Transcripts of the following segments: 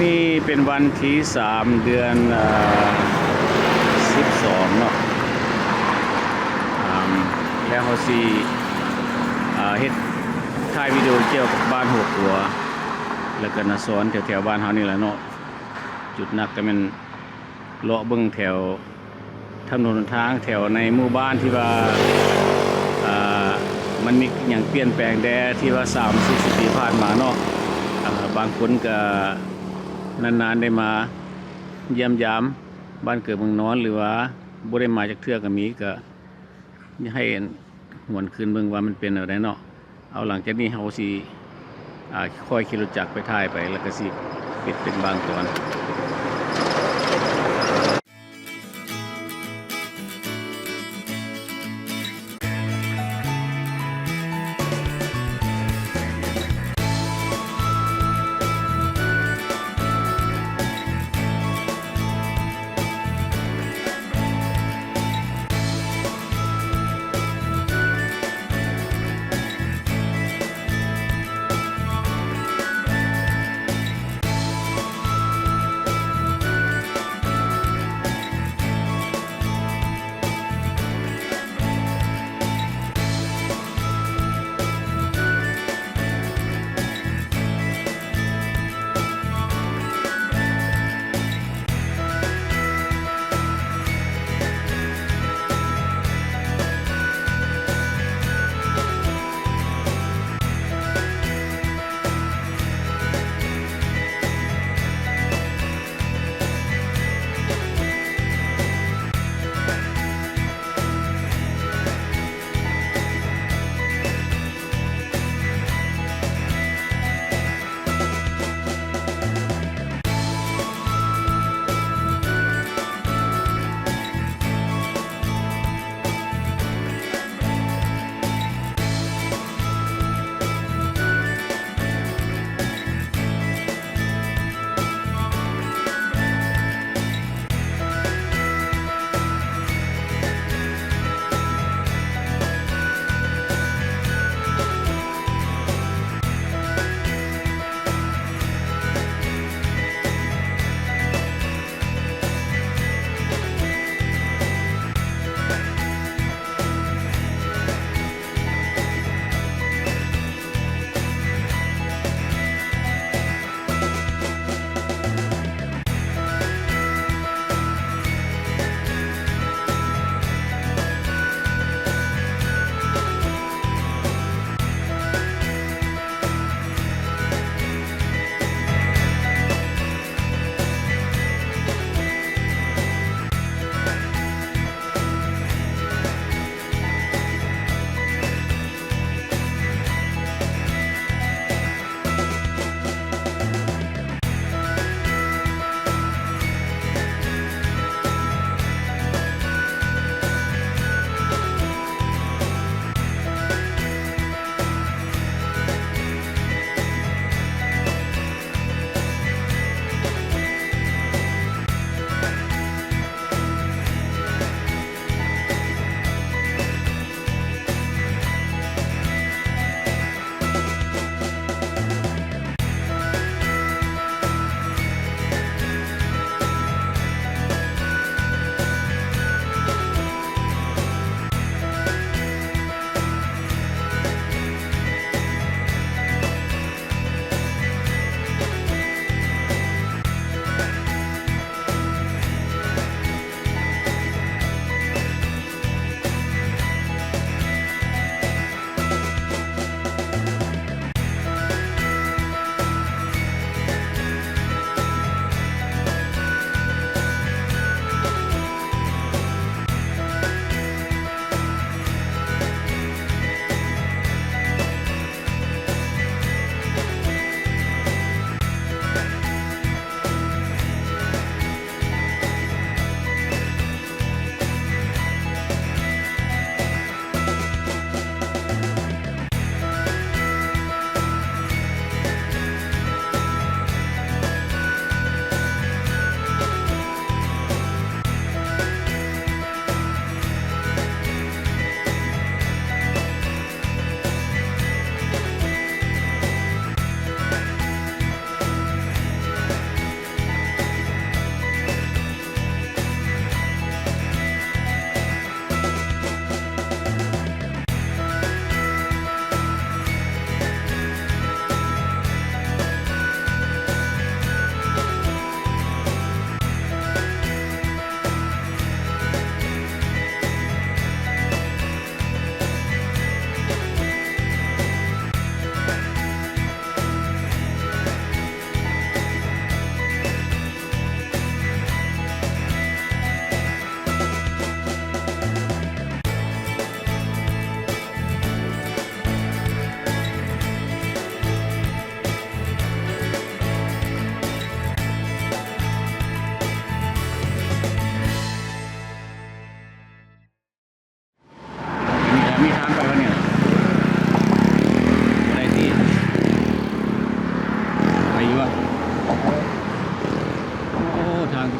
ນີ້ເປັນວັນທີສາມ ເດືອນ ເອີ ສິບສອງເນາະ ອາ ແລ້ວເຮົາຊິ ອາ ເຮັດ ຖ່າຍວິດີໂອກ່ຽວກັບບ້ານຫົວຂົວ ແລ້ວກໍນາຊອນແຖວໆບ້ານເຮົານີ້ແຫຼະເນາະ. ຈຸດໜັກກໍແມ່ນເລາະເບິ່ງແຖວ ຖະໜົນຫົນທາງແຖວໃນໝູ່ບ້ານທີ່ວ່າ ເອີ ມັນມີຫຍັງປ່ຽນແປງແດ່ ທີ່ວ່າສາມສີ່ສິບປີຜ່ານມາເນາະ. ເອີ ບາງຄົນກະນານໆໄດ້ມາຢ້ຽມຢາມບ້ານເກີດເມືອງນອນ ຫຼືວ່າບໍ່ໄດ້ມາຈັກເທື່ອກະມີ ກະໃຫ້ຫວນຄືນເບິ່ງວ່າມັນເປັນແນວໃດເນາະ. ເອົາ ຫຼັງຈາກນີ້ເຮົາຊິ ອາ ຄ່ອຍຂີ່ລົດຈັກໄປຖ່າຍໄປ ແລ້ວກະຊິເປັນ ເປັນບາງຕອນ.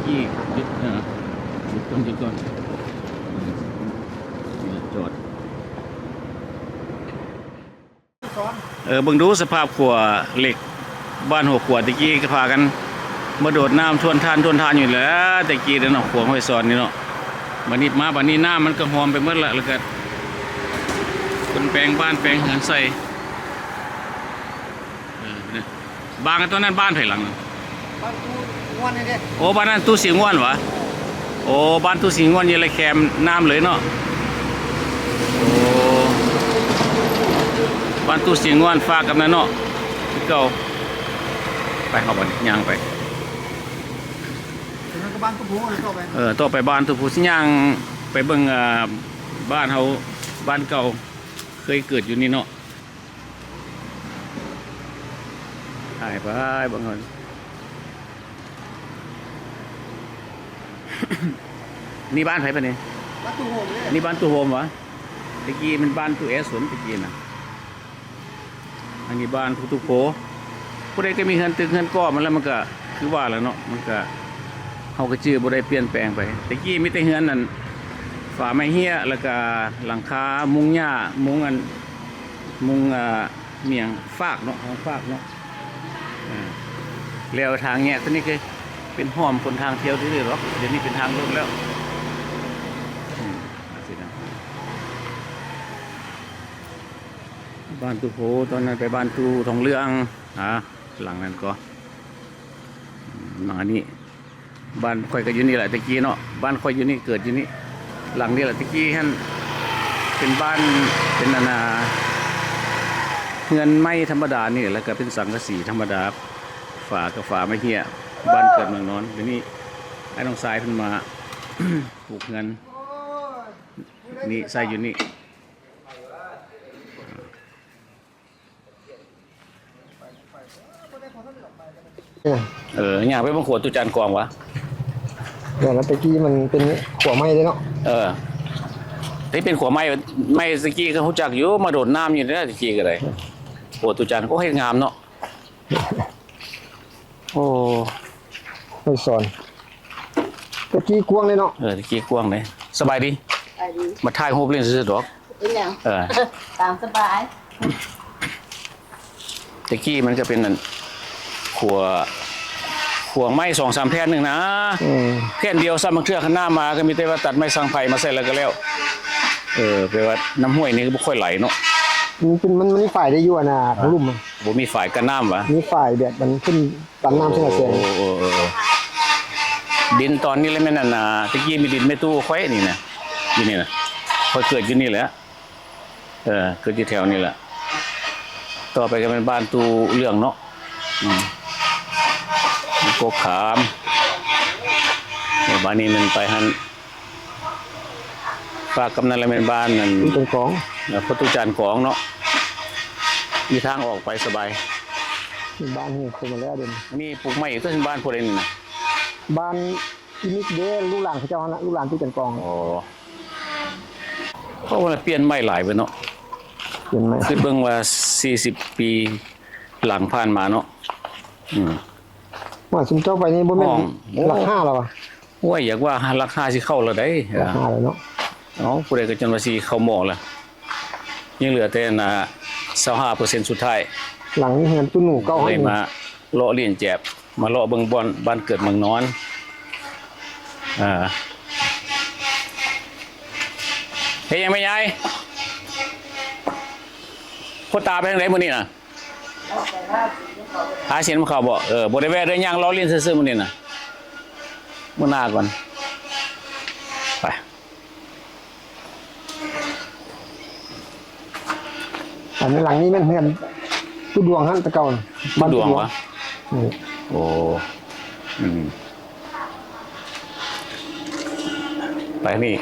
ທີ່ຢຸດ ເອີ ຢຸດກ່ອນ ຢຸດກ່ອນ ເອີ ຈອດ. ເອີ ເບິ່ງດູສະພາບຂົວເຫຼັກບ້ານຫົວຂົວ ແຕ່ກີ້ກໍພາກັນມາໂດດນ້ຳຖ້ວນທ່ານ ຖ້ວນທ່ານຢູ່ແຫຼະ ແຕ່ກີ້ເດ້ເນາະ ຂົວຫ້ວຍຊອນນີ້ເນາະ. ບັດນີ້ມາ ບັດນີ້ນ້ຳມັນກໍຫອມໄປໝົດລະ ແລ້ວກໍເພິ່ນແປງບ້ານແປງເຮືອນໃສ່ ເອີ ບາງ ຕອນນັ້ນບ້ານໃຜຫຼັງນັ້ນ? ບ້ານຕູ້ງວນນີ້ເດ້. ໂອ້ ບ້ານນັ້ນຕູ້ສີງວນຫວາ? ໂອ້ ບ້ານຕູ້ສີງວນຢູ່ລະແຄມນ້ຳເລີຍເນາະ. ໂອ້ ບ້ານຕູ້ສີງວນຝາກກັບນັ້ນເນາະ ຄືເກົ່າ. ໄປ ເຮົາບັດນີ້ຍ່າງໄປ ຕົວນັ້ນກໍບ້ານຕູ້ພູ ຕໍ່ໄປ ເອີ ຕໍ່ໄປບ້ານຕູ້ພູ ຊິຍ່າງໄປເບິ່ງ ອ່າ ບ້ານເຮົາ ບ້ານເກົ່າ ເຄີຍເກີດຢູ່ນີ້ເນາະ. ຖ່າຍໄປເບິ່ງກ່ອນ ນີ້ບ້ານໃຜປະນີ້? ບ້ານຕູ້ໂຮມເດ້. ນີ້ບ້ານຕູ້ໂຮມຫວາ? ແຕ່ກີ້ແມ່ນບ້ານຕູ້ແອສົນ ແຕ່ກີ້ນະ. ອັນນີ້ບ້ານຜູ້ຕູ້ໂພ. ຜູ້ໃດກໍມີເຮືອນຕຶກເຮືອນກໍມາແລ້ວ ມັນກໍຄືວ່າແຫຼະເນາະ ມັນກໍ ເຮົາກໍຈື່ບໍ່ໄດ້ປ່ຽນແປງໄປ. ແຕ່ກີ້ມີແຕ່ເຮືອນນັ້ນ ຝາໄມ້ເຮ້ຍ ແລ້ວກໍຫຼັງຄາມຸງຫຍ້າ ມຸງອັນ ມຸງ ອ່າ ມີຫຍັງ ຟາກເນາະ ຫ້ອງຟາກເນາະ. ອ່າ ແລ້ວທາງແຍກຕົວນີ້ຄືເປັນຮ່ອມຄົນທາງທ່ຽວຊື່ໆດອກ ດຽວນີ້ເປັນທາງລົດແລ້ວ. ອືມ ຈັ່ງຊີ້ນະ ບ້ານຕູ້ໂພ ຕອນນັ້ນໄປບ້ານຕູ້ທອງເຫຼືອງ. ອ່າ ຫຼັງນັ້ນກໍ ອືມ ມານີ້ ບ້ານຂ້ອຍກໍຢູ່ນີ້ແຫຼະແຕ່ກີ້ເນາະ ບ້ານຂ້ອຍຢູ່ນີ້ ເກີດຢູ່ນີ້ ຫຼັງນີ້ແຫຼະ. ແຕ່ກີ້ຫັ້ນເປັນບ້ານ ເປັນອັນນ່າ ເຮືອນໄມ້ທຳມະດານີ້ ແລ້ວກໍເປັນສັງກະສີທຳມະດາ ຝາກໍຝາໄມ້ເຮ້ຍ ບ້ານເກີດເມືອງນອນ. ດຽວນີ້ອ້າຍນ້ອງຊາຍເພິ່ນມາ ປູກເຮືອນນີ້ໃສ່ຢູ່ນີ້. ເອີ ເອີ ຍ່າງໄປເບິ່ງຂົວຕູ້ຈານກອງຫວາ? ແມ່ນລະ ແຕ່ກີ້ມັນເປັນຂົວໄມ້ເດ້ເນາະ. ເອີ ແຕ່ເປັນຂົວໄມ້ ໄມ້ແຕ່ກີ້ກໍຮູ້ຈັກຢູ່ ມາໂດດນ້ຳຢູ່ເດ້ ແຕ່ກີ້ກໍໄດ້. ຂົວຕູ້ຈານ ໂອ້ ເຮັດງາມເນາະ. ໂອ້ ໄມ້ສອນ ແຕ່ກີ້ກວ້າງເດ້ເນາະ. ເອີ ແຕ່ກີ້ກວ້າງເດ້. ສະບາຍດີ. ສະບາຍດີ. ມາຖ່າຍຮູບຫຼິ້ນຊື່ໆດອກ. ເປັນຫຍັງ? ເອີ ຕາມສະບາຍ. ແຕ່ກີ້ມັນກໍເປັນອັນ ຂົວ ຂົວໄມ້ສອງສາມແຜ່ນໜຶ່ງນະ. ອືມ ແຜ່ນດຽວຊ້ຳ ບາງເທື່ອຄັນນ້ຳມາກໍມີແຕ່ວ່າຕັດໄມ້ສັງໄພມາໃສ່ແລ້ວກໍແລ້ວ. ເອີ ແປວ່ານ້ຳຫ້ວຍນີ້ກໍບໍ່ຄ່ອຍໄຫຼເນາະ. ມັນເປັນ ມັນ ມັນມີຝາຍໄດ້ຢູ່ອັນນ່າ ທາງລຸ່ມ ບໍ່ມີຝາຍກັນນ້ຳຫວາ? ມີຝາຍແບບມັນຂຶ້ນ ຕັນນ້ຳເຊນາແສງ. ໂອ້ ເອີ ເອີ ເອີ ດິນຕອນນີ້ແຫຼະແມ່ນອັນນ່າ ແຕ່ກີ້ມີດິນແມ່ຕູ້ຂ້ອຍນີ້ນະ ຢູ່ນີ້ນະ ຂ້ອຍເກີດຢູ່ນີ້ແຫຼະ. ເອີ ເກີດຢູ່ແຖວນີ້ແຫຼະ. ຕໍ່ໄປກໍແມ່ນບ້ານຕູ້ເຫຼືອງເນາະ. ອືມ ກົກຂາມ. ເອີ ບ້ານນີ້ແມ່ນໄປຫັ້ນ ຝາກກັບນັ້ນແຫຼະແມ່ນບ້ານນັ້ນ ຕູ້ຈານກອງ. ເອີ ພໍ່ຕູ້ຈານກອງເນາະ. ມີທາງອອກໄປສະບາຍ. ເປັນບ້ານເຮືອນຄົນມາແລ້ວເດ. ອັນນີ້ປູກໃໝ່ອີກຕົວະ ເປັນບ້ານຜູ້ໃດນີ້ນະ? ບ້ານອີມິກເດ້ ລູກຫຼານເຂົາເຈົ້າຫັ້ນລະ ລູກຫຼານຕູ້ຈານກອງ. ອໍ ເພາະວ່າປ່ຽນໃໝ່ຫຼາຍເບິດເນາະ. ປ່ຽນໃໝ່ ຄິດເບິ່ງວ່າສີ່ສິບປີຫຼັງຜ່ານມາເນາະ. ອືມ ວ່າຊຸມເຈົ້າໄປນີ້ບໍ່ແມ່ນ ຫ້ອງ ໂອ້ ຫຼັກຫ້າແລ້ວຫວາ? ໂອ້ຍ ຢາກວ່າຫຼັກຫ້າຊິເຂົ້າແລ້ວໃດ໋. ຫຼັກຫ້າແລ້ວເນາະ. ເອົ້າ ຜູ້ໃດກໍຈົນວ່າຊິເຂົ້າໝໍ້ລະ ຍັງເຫຼືອແຕ່ອັນນ່າ ຊາວຫ້າເປີເຊັນສຸດທ້າຍ. ຫຼັງນີ້ເຮືອນຕູ້ໜູເກົ່າ ເລີຍມາເລາະຫຼິ້ນແຈບ ມາເລາະເບິ່ງບ່ອນບ້ານເກີດເມືອງນອນ. ເອີ ເຮັດຫຍັງແມ່ຍາຍ? ພໍ່ຕາໄປທາງໃດມື້ນີ້ນະ? ຫາສິນນຳເຂົາບໍ? ເອີ ບໍ່ໄດ້ແວ່ເດີ ຍ່າງເລາະຫຼິ້ນຊື່ໆມື້ນີ້ນະ. ມື້ໜ້າກ່ອນ ໄປ. ອັນນີ້ຫຼັງນີ້ແມ່ນເຮືອນຕູ້ດວງຫັ້ນ ແຕ່ເກົ່ານະ. ຕູ້ດວງຫວາ? ບ້ານຕູ້ດວງ. ນີ້ ໂອ້ ອືມ ໄປນີ້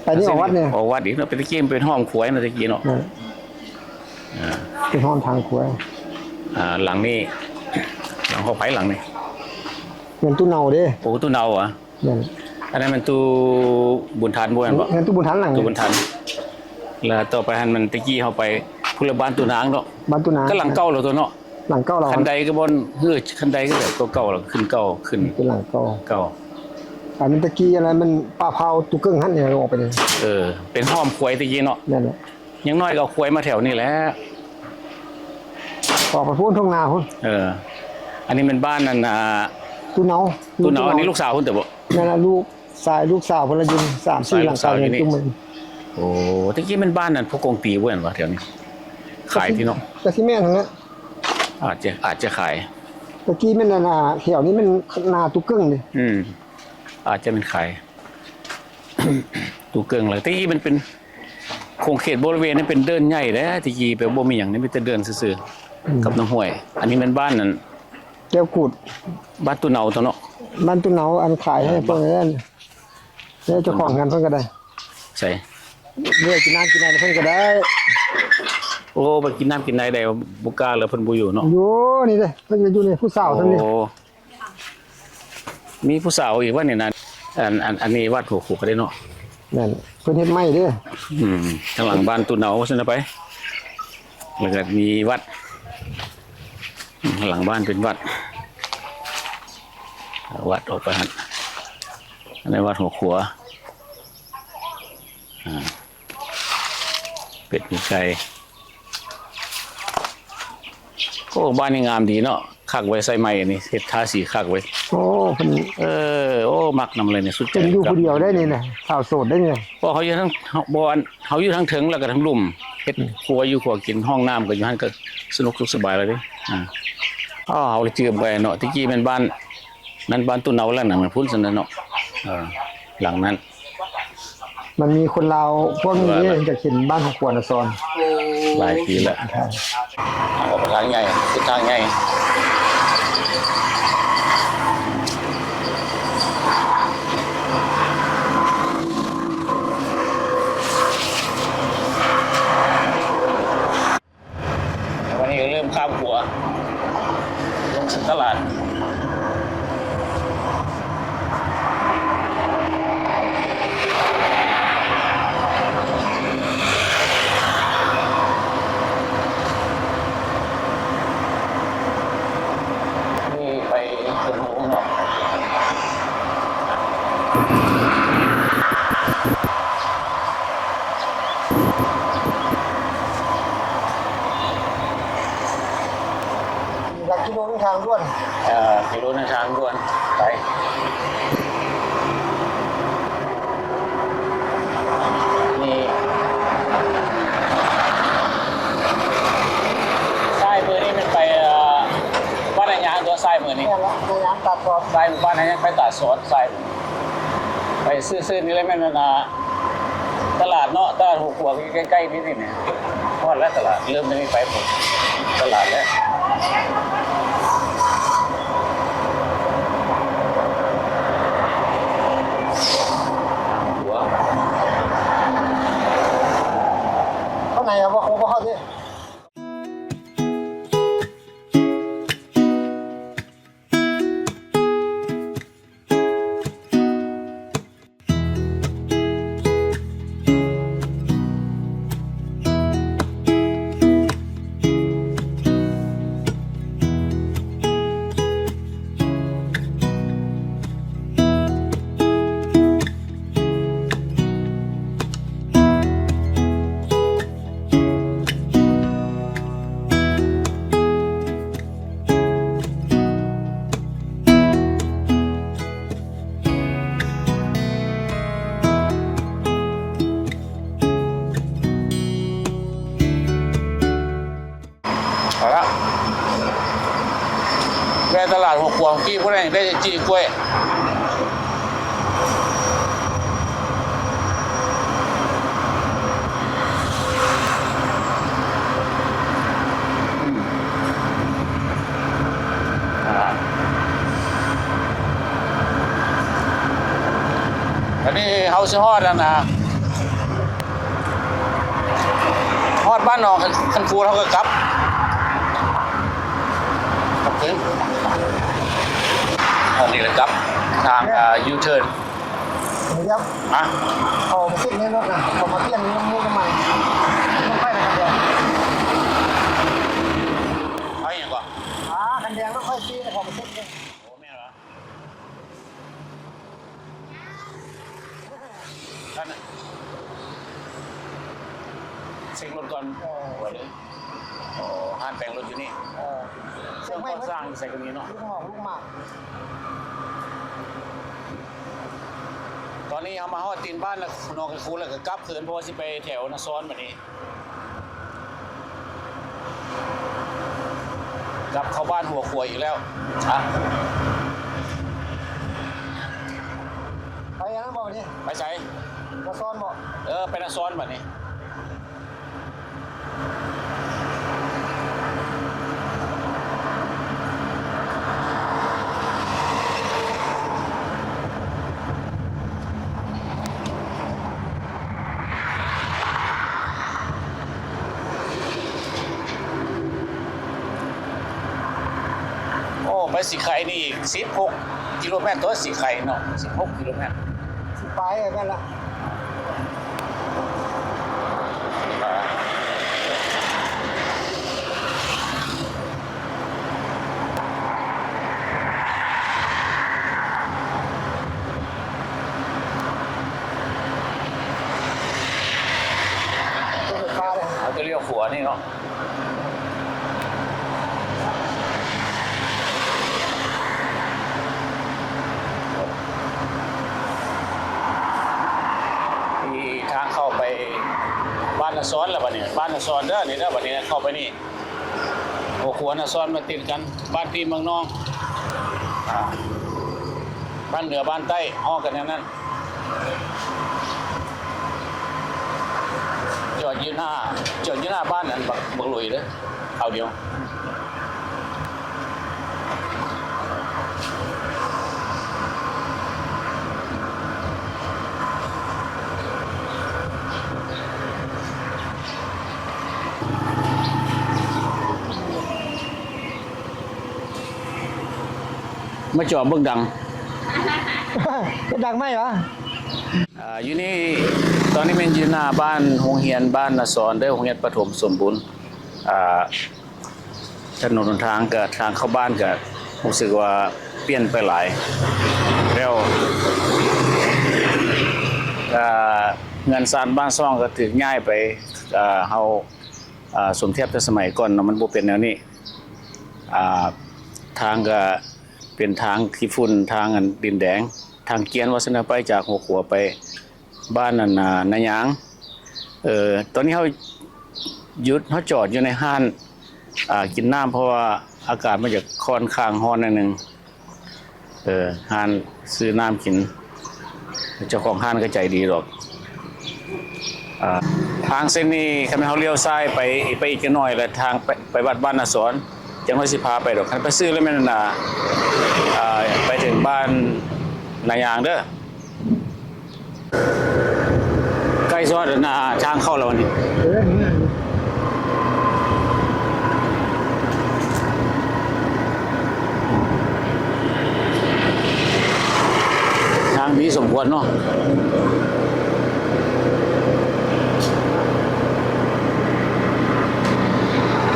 ໄປນີ້ອອກວັດນີ້ ອອກວັດອີກເນາະ. ແຕ່ຕະກີ້ມັນເປັນຫ້ອມຄວາຍເນາະ ຕະກີ້ເນາະ. ເອີ ອ່າ ເປັນຫ້ອມທາງຄວາຍ. ອ່າ ຫຼັງນີ້ ຫຼັງຂອງໃຜຫຼັງນີ້? ແມ່ນຕູ້ເນົ່າເດ້. ໂອ້ ຕູ້ເນົ່າຫວາ? ແມ່ນ. ອັນນັ້ນແມ່ນຕູ້ບຸນທັນບໍ່ແມ່ນບໍ? ແມ່ນຕູ້ບຸນທັນຫຼັງ ຕູ້ບຸນທັນ. ແລ້ວຕໍ່ໄປຫັ້ນມັນ ແຕ່ກີ້ເຮົາໄປພຸ້ນລະ ບ້ານຕູ້ນາງເນາະ. ບ້ານຕູ້ນາງ ກໍຫຼັງເກົ່າແລ້ວຕົວະເນາະ. ຫຼັງເກົ່າລາວ ຄັນໄດກໍບໍ່ ເອີ ຄັນໄດກໍແບບເກົ່າໆ ແລ້ວຂຶ້ນເກົ່າ ຂຶ້ນ ເປັນຫຼັງເກົ່າ ເກົ່າ. ອັນນັ້ນແຕ່ກີ້ ອັນນັ້ນມັນປ່າເຜົາຕູເກິ່ງຫັ້ນ ເອົາອອກໄປເລີຍ. ເອີ ເປັນຫ້ອມຄວາຍແຕ່ກີ້ເນາະ. ນັ້ນແຫຼະ ຢ່າງໜ້ອຍກໍເອົາຄວາຍມາແຖວນີ້ແຫຼະ ອອກໄປພຸ້ນທົ່ງນາພຸ້ນ. ເອີ ອັນນີ້ແມ່ນບ້ານນັ້ນ ອ່າ ຕູເນົາ ຕູເນົາ. ອັນນີ້ລູກສາວເພິ່ນເດບໍ່? ນັ້ນລະ ລູກຊາຍ ລູກສາວເພິ່ນລະຢູ່ ສາມສີ່ຫຼັງຄານີ້. ໂອ້ ແຕ່ກີ້ແມ່ນບ້ານນັ້ນ ພວກກົງຕີບໍ່ແມ່ນຫວາ ແຖວນີ້? ຂາຍທີ່ເນາະ ກໍຊິແມ່ນຫັ້ນແຫຼະ. ອາດຈະ ອາດຈະຂາຍ. ແຕ່ກີ້ແມ່ນ ອັນນ່າ ແຖວນີ້ແມ່ນນາຕູເກິ່ງເດ້. ອືມ ອາດຈະແມ່ນຂາຍ ຕູເກິ່ງ. ແລ້ວແຕ່ກີ້ມັນເປັນ ຂົງເຂດບໍລິເວນນີ້ເປັນເດີ່ນໃຫຍ່ເດ້ ແຕ່ກີ້ແບບບໍ່ມີຫຍັງເດ້ ມີແຕ່ເດີ່ນຊື່ໆ ອືມ ກັບນ້ຳຫ້ວຍ. ອັນນີ້ແມ່ນບ້ານນັ້ນ ແກ້ວກູດ ບ້ານຕູເນົາຕົວເນາະ. ບ້ານຕູເນົາ ອັນຂາຍໃຫ້ພວກນັ້ນ ແລ້ວເຈົ້າຂອງເຮືອນເພິ່ນກໍໄດ້. ໃສ? ເມື່ອກິນນ້ຳກິນໃນເພິ່ນກໍໄດ້. ໂອ້ ໄປກິນນ້ຳກິນໃນໄດ້ ບໍ່ກ້າແລ້ວ ເພິ່ນບໍ່ຢູ່ເນາະ. ຢູ່ນີ້ເດ້ ເພິ່ນກໍຢູ່ນີ້ ຜູ້ສາວເພິ່ນນີ້. ໂອ້ ມີຜູ້ສາວອີກວ່ານີ້ນະ. ອັນ ອັນ ອັນນີ້ວັດຫົວຂົວເດ້ເນາະ. ແມ່ນ ເພິ່ນເຮັດໃໝ່ເດ້. ອືມ ທາງຫຼັງບ້ານຕູເນົາຊັ້ນນະໄປ ແລ້ວກໍມີວັດ ຫຼັງບ້ານເປັນວັດ ວັດອອກໄປຫັ້ນ. ອັນນີ້ວັດຫົວຂົວ. ອ່າ ເປັດມີໄກ່. ໂອ້ ບ້ານນີ້ງາມດີເນາະ ຄັກເວີຍ ໃສ່ໄມ້ນີ້ ເຮັດທາສີຄັກເວີຍ. ໂອ້ ເພິ່ນ ເອີ ໂອ້ ມັກນຳເລີຍນີ້ ສຸດໃຈ. ເປັນຢູ່ຜູ້ດຽວໄດ້ນີ້ນະ ສາວໂສດໄດ້ນີ້. ເພາະເຮົາຢູ່ທາງ ເຮົາ ບໍ່ ອັນ ເຮົາຢູ່ທາງເທິງ ແລ້ວກໍທາງລຸ່ມ ເຮັດ ອືມ ຄົວຢູ່ຄົວກິນ ຫ້ອງນ້ຳກໍຢູ່ຫັ້ນ ກໍສະໜຸກສຸກສະບາຍແລ້ວເດ້. ອ່າ ເຮົາລະຈື່ໄປເນາະ ແຕ່ກີ້ແມ່ນບ້ານ ນັ້ນບ້ານຕູ້ເນົາຫຼັງນັ້ນພຸ້ນຊັ້ນນະເນາະ. ເອີ ຫຼັງນັ້ນ ມັນມີຄົນລາວພວກນີ້ເດ້ ຢາກເຫັນບ້ານຂອງຄວນນະຊອນ ຫຼາຍປີແລ້ວ. ອອກໄປທາງໃຫຍ່ ເສັ້ນທາງໃຫຍ່. ວັນນີ້ກໍເລີ່ມຂ້າມຂົວ ລົງສູ່ຕະຫຼາດ. ນີ້ໄປສວນໂຮງເນາະ. ຫຼັກກິໂລໜຶ່ງທາງດ່ວນ. ເອີ ກິໂລໜຶ່ງທາງດ່ວນ ໄປ. ນີ້ ຊ້າຍມືນີ້ແມ່ນໄປ ເອີ ບ້ານນາຍາງຕົວະ ຊ້າຍມືນີ້. ແມ່ນລະ ນາຍາງຕາດສອດ. ຊ້າຍ ບ້ານນາຍາງໄປຕາດສອດ ຊ້າຍມື. ໄປຊື່ໆນີ້ແຫຼະ ແມ່ນອັນນ່າ ຕະຫຼາດເນາະ ຕະຫຼາດຫົວຂົວ ໃກ້ໆນີ້ນີ້ ຮອດແລ້ວຕະຫຼາດ ເລີ່ມຈາກນີ້ໄປພຸ້ນ ຕະຫຼາດແລ້ວ. ເຂົ້າໃນບໍ່ ບໍ່ເຂົ້າເດ້. ເອົາລະ ແວ່ຕະຫຼາດຫົວຂົວ ກີ້ຜູ້ໃດໄດ້ຈີ້ກ້ວຍ. ອາ ອັນນີ້ເຮົາຊິຮອດອັນນ່າ ຮອດບ້ານໜອງຄັນຄູນ ເຮົາກໍກັບ ກັບຄືນ ອັນນີ້ລະກັບທາງ ອ່າ ຢູເທີນ. ດຽວ ຮະ? ເຂົາມາເຊັກໃນລົດນະ ເຂົາມາປ່ຽນນ້ຳມັນ ນ້ຳໄຟນະຄັບ. ໄປຫຍັງເກາະ? ເຊັກລົດກ່ອນ. ເອີ ໂອ້ ຮ້ານແປງລົດຢູ່ນີ້. ເອີ ເຄື່ອງກໍ່ສ້າງຢູ່ໃສກໍມີເນາະ. ລູກໝອກ ລູກໝາກ. ຕອນນີ້ເຮົາມາຮອດຕີນບ້ານໜອງກະຄູ ແລ້ວກໍກັບຄືນ ເພາະວ່າຊິໄປແຖວນາຊອນບັດນີ້. ກັບເຂົ້າບ້ານຫົວຂົວອີກແລ້ວ. ອະ ໄປອັນນັ້ນບໍ່ນີ້? ໄປໃສ? ນາຊອນບໍ່? ເອີ ໄປນາຊອນບັດນີ້. ໂອ້ ໄປສີໄຄນີ້ອີກສິບຫົກກິໂລແມັດຕົວະ ສີໄຄເນາະ ສິບຫົກກິໂລແມັດ. ສິບປາຍແມ່ນລະ. ເຮົາຈະລ້ຽວຂວານີ້ເນາະ. ນີ້ທາງເຂົ້າໄປບ້ານນາຊອນລະບັດນີ້ ບ້ານນາຊອນເດີ ນີ້ເດີ ບັດນີ້ເຂົ້າໄປນີ້ ຫົວຂົວນາຊອນມາຕິດກັນ ບ້ານພີ່ເມືອງນ້ອງ ອາ ບ້ານເໜືອບ້ານໃຕ້ ຮ້ອງກັນແນວນັ້ນ. ຈອດຢູ່ໜ້າ ຈອດຢູ່ໜ້າບ້ານອັນບັກ ບັກລຸຍເດີ ເອົາດຽວ. ມາຈອບເບິ່ງດັງ ເປັນດັງໄໝວະ? ອ່າ ຢູ່ນີ້ ຕອນນີ້ແມ່ນຢູ່ໜ້າບ້ານໂຮງຮຽນບ້ານນາຊອນເດີ ໂຮງຮຽນປະຖົມສົມບູນ. ອ່າ ຖະໜົນຫົນທາງກະ ທາງເຂົ້າບ້ານກະຮູ້ສຶກວ່າປ່ຽນໄປຫຼາຍແລ້ວ. ອ່າ ເຮືອນຊານບ້ານຊ່ອງກະຖືກຍ້າຍໄປ ອ່າ ເຮົາ ອ່າ ສົມທຽບແຕ່ສະໄໝກ່ອນເນາະ ມັນບໍ່ເປັນແນວນີ້. ອ່າ ທາງກະເປັນທາງຂີ້ຝຸ່ນ ທາງອັນດິນແດງ ທາງກຽນວ່າຊັ້ນເຖາະ ໄປຈາກຫົວຂົວໄປບ້ານອັນນາ ນາຍາງ. ເອີ ຕອນນີ້ເຮົາຢຸດ ເຮົາຈອດຢູ່ໃນຮ້ານ ອ່າ ກິນນ້ຳ ເພາະວ່າອາກາດມັນຈະຄ່ອນຂ້າງຮ້ອນໜ້ອຍໜຶ່ງ. ເອີ ຮ້ານຊື້ນ້ຳກິນ ເຈົ້າຂອງຮ້ານກໍໃຈດີດອກ. ອ່າ ທາງເສັ້ນນີ້ ຄັນແມ່ນເຮົາລ້ຽວຊ້າຍໄປ ໄປອີກຈັກໜ້ອຍ ແລ້ວທາງໄປ ໄປວັດບ້ານນາຊອນ ຈັກໜ້ອຍຊິພາໄປດອກ. ຄັນໄປຊື່ແລ້ວແມ່ນ ອ່າ ອ່າ ໄປເຖິງບ້ານນາຍາງເດີ. ໃກ້ຊິຮອດອັນນ່າ ທາງເຂົ້າແລ້ວນີ້ ເອີ ທາງດີສົມຄວນເນາະ.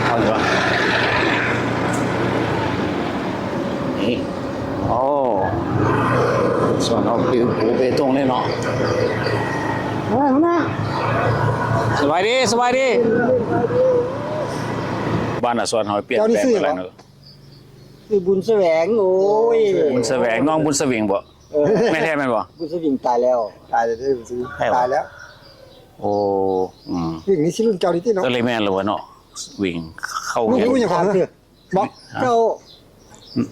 ເອົາດີກວ່າ ນີ້ ໂອ້ ສວນເຮົາປິວປູເບຕົງເລີຍເນາະ. ເອີ ຫົວໜ້າ ສະບາຍດີ ສະບາຍດີ. ບ້ານນາຊອນເຮົາປ່ຽນແປງໄປຫຼາຍເນາະ. ຊື່ບຸນສະແຫວງ. ໂອ້ຍ ບຸນສະແຫວງ ນ້ອງບຸນສະຫວິງບໍ? ເອີ ແມ່ນແທ້ແມ່ນບໍ? ບຸນສະຫວິງຕາຍແລ້ວ ຕາຍແລ້ວ ບຸນສະຫວິງຕາຍແລ້ວ. ໂອ້ ອືມ ຫວິງນີ້ຊິລຸ້ນເຈົ້ານີ້ຕິເນາະ? ກໍເລີຍແມ່ນແລ້ວເນາະ ຫວິງເຂົ້າ ລູກຫຍັງຂອງເຂົາ? ບໍ່ ເຈົ້າ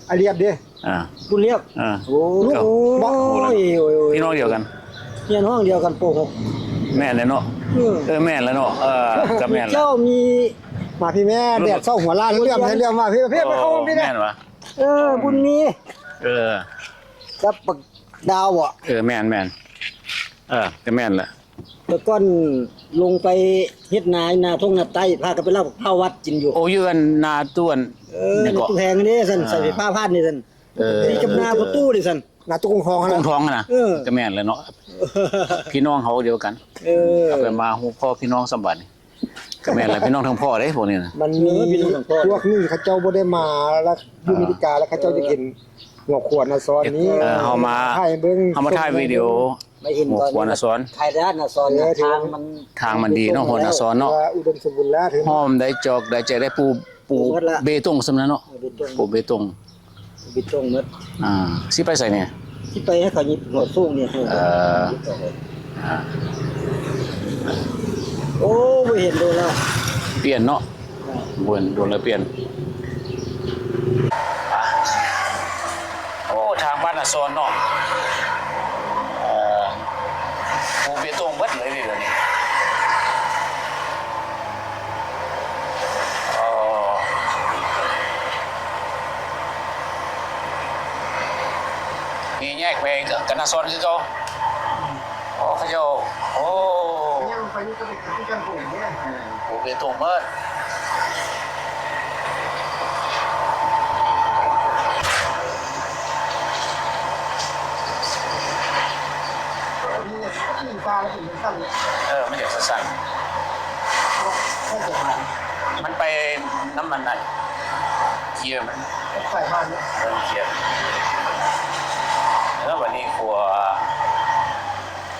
ອາລຽບເດ້. ອ່າ ບຸນລຽບ. ອ່າ ໂອ້ຍ ພີ່ນ້ອງດຽວກັນ ຮຽນຫ້ອງດຽວກັນ ປໍຫົກ. ແມ່ນແຫຼະເນາະ. ເອີ ເອີ ແມ່ນແຫຼະເນາະ. ເອີ ກໍແມ່ນແຫຼະ. ເຈົ້າມີ ມາພີ່ແມ່ ແດດສ່ອງຫົວລ້ານ ເຫຼື້ອມໃຫ້ເຫຼື້ອມມາພີ່ ພີ່ໄປເຂົ້າຫ້ອງພີ່ນະ. ເອີ ບຸນມີ ເອີ ກັບບັກດາວບໍ? ເອີ ແມ່ນໆ. ເອີ ກໍແມ່ນແຫຼະ. ແຕ່ກ່ອນລົງໄປເຮັດນາ ນາທົ່ງນາໃຕ້ ພາກັນໄປລັກເຜົາວັດກິນຢູ່. ໂອ້ ຢູ່ອັນນາຕູ້ ເອີ ນາຕູ້ແພງເດ້ຊັ້ນ ອ່າ ໃສ່ໄຟຟ້າຜ່ານນີ້ຊັ້ນ. ເອີ ຕິດກັບນາພໍ່ຕູ້ເດ້ຊັ້ນ ນາຕູ້ກົງທອງຫັ້ນນະ ກົງທອງຫັ້ນນະ. ເອີ ກໍແມ່ນແຫຼະເນາະ ພີ່ນ້ອງເຮົາດຽວກັນ. ເອີ ເອົາໄປມາຮູ້ພໍ່ພີ່ນ້ອງສ່ຳບັດນີ້ ກໍແມ່ນແຫຼະ ພີ່ນ້ອງທັງພໍ່ເດ້ພວກນີ້ນະ. ມັນມີ ເອີ ພີ່ນ້ອງທັງພໍ່ ພວກນີ້ເຂົາເຈົ້າບໍ່ໄດ້ມາ ແລ້ວຢູ່ອາເມລິກາ ແລ້ວເຂົາເຈົ້າຢາກເຫັນຫົວຂົວນາຊອນນີ້. ເອີ ເຮົາມາ ເຮົາມາຖ່າຍວິດີໂອ ເຫັນ ຫົວຂົວນາຊອນ ໄທດ້ານນາຊອນ ເອີ ທາງມັນ ທາງມັນດີເນາະ ຫົວນາຊອນເນາະ ວ່າອຸດົມສົມບູນແລ້ວ ຫອມໄດ້ຈອກໄດ້ແຈໄດ້ປູ ປູເບຕົງສ່ຳນັ້ນເນາະ ເບຕົງ ປູເບຕົງ ເບຕົງໝົດ ອ່າ ຊິໄປໃສນີ້? ຊິໄປໃຫ້ເຂົາຍິບຫົວສູງນີ້ ເອີ ອ່າ ໂອ້ ບໍ່ເຫັນໂດນລະ ປ່ຽນເນາະ ອ່າ ບໍ່ເຫັນໂດນລະປ່ຽນ ອ່າ ໂອ້ ທາງບ້ານນາຊອນເນາະ ເອີ ປູເບຕົງເບິດເລີຍເດ ດຽວນີ້ ອໍ ນີ້ແຍກໄປກັບນາຊອນຄືເກົ່າ ອໍ ເຂົາເຈົ້າ ໂອ້ ຍັງໄປນີ້ກໍເປັນຄືກັນປູເດ້ ອືມ ປູເບຕົງເບິດ. ເອີ ມັນຈະສັ້ນໆ ມັນໄປນຳມັນນັ້ນ ເກຍມັນ ໄຟມາເນາະ ເອີ ເກຍ ເອີ ບັດນີ້ຂົວ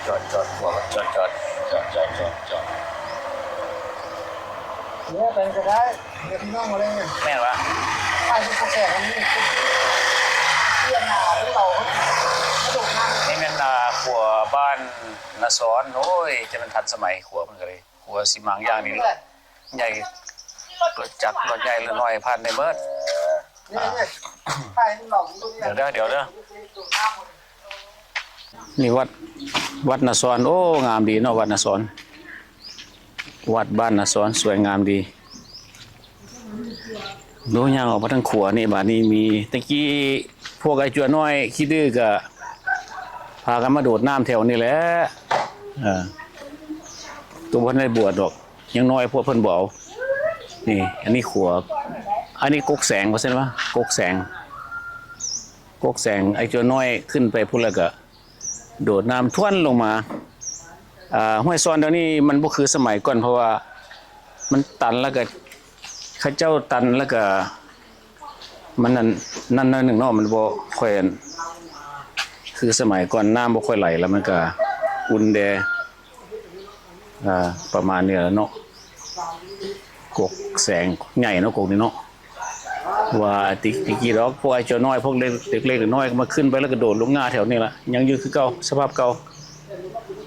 ຈອດ ຈອດ ຂົວ ຈອດ ຈອດ ຈອດ ຈອດ ຈອດ ຈອດ. ເຫຼືອໄປກໍໄດ້ ເຫຼືອພີ່ນ້ອງມາເລີຍ ແມ່ນວະ ໄປທີ່ຜູ້ແກ່ມັນມີ ເລື່ອນໜ້າເລື່ອນເອົາ ກະດູກນຳ ນີ້ແມ່ນ ອ່າ ຂົວບ້ານນາຊອນ ໂອ້ຍ ຈະແມ່ນທັນສະໄໝ ຂົວເພິ່ນກໍເລີຍ ຂົວຊິໝັ້ງຢ່າງດີ ໃຫຍ່ ລົດຈັກ ລົດໃຫຍ່ ລົດນ້ອຍ ຜ່ານໄດ້ເບິດ ດຽວເດີ ດຽວເດີ. ນີ້ວັດ ວັດນາຊອນ ໂອ້ ງາມດີເນາະ ວັດນາຊອນ ວັດບ້ານນາຊອນ ສວຍງາມດີ. ໂອ້ ຍ່າງອອກມາທາງຂວານີ້ ບາດນີ້ມີ ແຕ່ກີ້ພວກໄອ້ຈົວນ້ອຍຂີ້ດື້ກະພາກັນມາໂດດນ້ຳແຖວນີ້ແຫຼະ ເອີ ໂຕບໍ່ທັນໄດ້ບວດດອກ ຍັງນ້ອຍ ພວກເພິ່ນບໍ່ເອົາ ນີ້ ອັນນີ້ຂົວ ອັນນີ້ກົກແສງ ວ່າຊັ້ນວ່າ ກົກແສງ ກົກແສງ ໄອ້ຈົວນ້ອຍຂຶ້ນໄປພຸ້ນ ແລ້ວກະໂດດນ້ຳຖ້ວນລົງມາ ອ່າ ຫ້ວຍຊອນດຽວນີ້ມັນບໍ່ຄືສະໄໝກ່ອນ ເພາະວ່າມັນຕັນ ແລ້ວກະ ເຂົາເຈົ້າຕັນ ແລ້ວກະ ມັນນັ້ນ ນັ້ນໜ້ອຍໜຶ່ງເນາະ ມັນບໍ່ຄ່ອຍ ອັນ ຄືສະໄໝກ່ອນ ນ້ຳບໍ່ຄ່ອຍໄຫຼ ແລ້ວມັນກະອຸ່ນແດ່ ອ່າ ປະມານນີ້ແຫຼະເນາະ ກົກແສງໃຫຍ່ເນາະ ກົກນີ້ເນາະ ວ່າແຕ່ ແຕ່ກີ້ດອກ ພວກໄອ້ເຈົ້ານ້ອຍ ພວກເລັກ ເລັກໆນ້ອຍໆ ກໍມາຂຶ້ນໄປ ແລ້ວກໍໂດດລົງຫຍ້າແຖວນີ້ລະ ຍັງຢູ່ຄືເກົ່າ ສະພາບເກົ່າ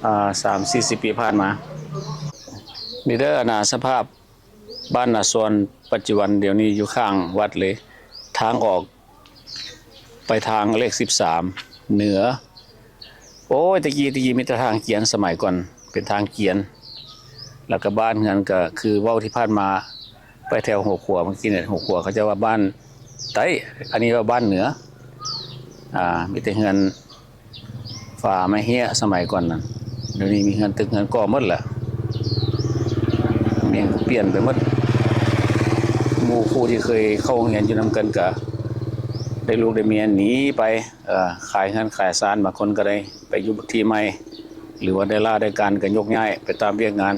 ອ່າ ສາມສີ່ສິບປີຜ່ານມາ ນີ້ເດີ ອັນນ່າ ສະພາບ ບ້ານນາຊອນປັດຈຸບັນດຽວນີ້ຢູ່ຂ້າງວັດເລີຍ ທາງອອກໄປທາງເລກສິບສາມເໜືອ ໂອ້ຍ ແຕ່ກີ້ ແຕ່ກີ້ມີແຕ່ທາງກຽນ ສະໄໝກ່ອນເປັນທາງກຽນ ແລ້ວກະບ້ານເຮືອນກະຄືເວົ້າທີ່ຜ່ານມາ ໄປແຖວຫົວຂົວ ເມື່ອກີ້ນີ້ ຫົວຂົວເຂົາເຈົ້າວ່າບ້ານໃຕ້ ອັນນີ້ວ່າບ້ານເໜືອ ອ່າ ມີແຕ່ເຮືອນ ຝາໄມ້ເຮ້ຍສະໄໝກ່ອນນັ້ນ ດຽວນີ້ມີເຮືອນຕຶກເຮືອນກໍ່ໝົດແຫຼະ ແມ່ນປ່ຽນໄປໝົດ ໝູ່ຄູ່ທີ່ເຄີຍເຂົ້າໂຮງຮຽນຢູ່ນຳກັນກະໄດ້ລູກໄດ້ເມຍໜີໄປ ເອີ ຂາຍເຮືອນຂາຍຊານ ບາງຄົນກະໄດ້ໄປຢູ່ທີ່ໃໝ່ ຫຼືວ່າໄດ້ລາໄດ້ການກະຍົກຍ້າຍໄປຕາມວຽກງານ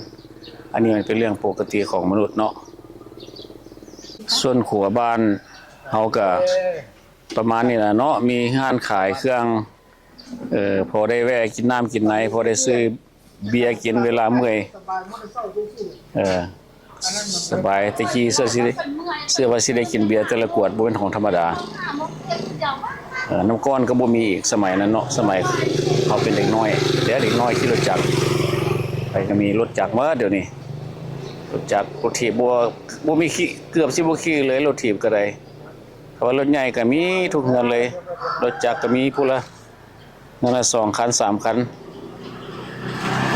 ອັນນີ້ມັນເປັນເລື່ອງປົກກະຕິຂອງມະນຸດເນາະ ສ່ວນຂົວບ້ານເຮົາກະປະມານນີ້ລະເນາະ ມີຮ້ານຂາຍເຄື່ອງ ເອີ ພໍໄດ້ແວ່ກິນນ້ຳກິນໃນ ພໍໄດ້ຊື້ເບຍກິນເວລາເມື່ອຍ ເອີ ສະບາຍ ແຕ່ກີ້ເຊື່ອຊິ ເຊື່ອວ່າຊິໄດ້ກິນເບຍແຕ່ລະກວດ ບໍ່ແມ່ນຂອງທຳມະດາ ເອີ ນ້ຳກ້ອນກໍບໍ່ມີອີກ ສະໄໝນັ້ນເນາະ ສະໄໝເຮົາເປັນເດັກນ້ອຍ ແຕ່ເດັກນ້ອຍຂີ່ລົດຈັກ ໃຜກໍມີລົດຈັກໝົດດຽວນີ້ ລົດຈັກ ລົດຖີບ ບໍ່ ບໍ່ມີຂີ່ ເກືອບຊິບໍ່ຂີ່ເລີຍ ລົດຖີບກໍໄດ້ ເພາະວ່າລົດໃຫຍ່ກໍມີທຸກເຮືອນເລີຍ ລົດຈັກກໍມີພຸ້ນລະ ເຮືອນລະສອງຄັນສາມຄັນ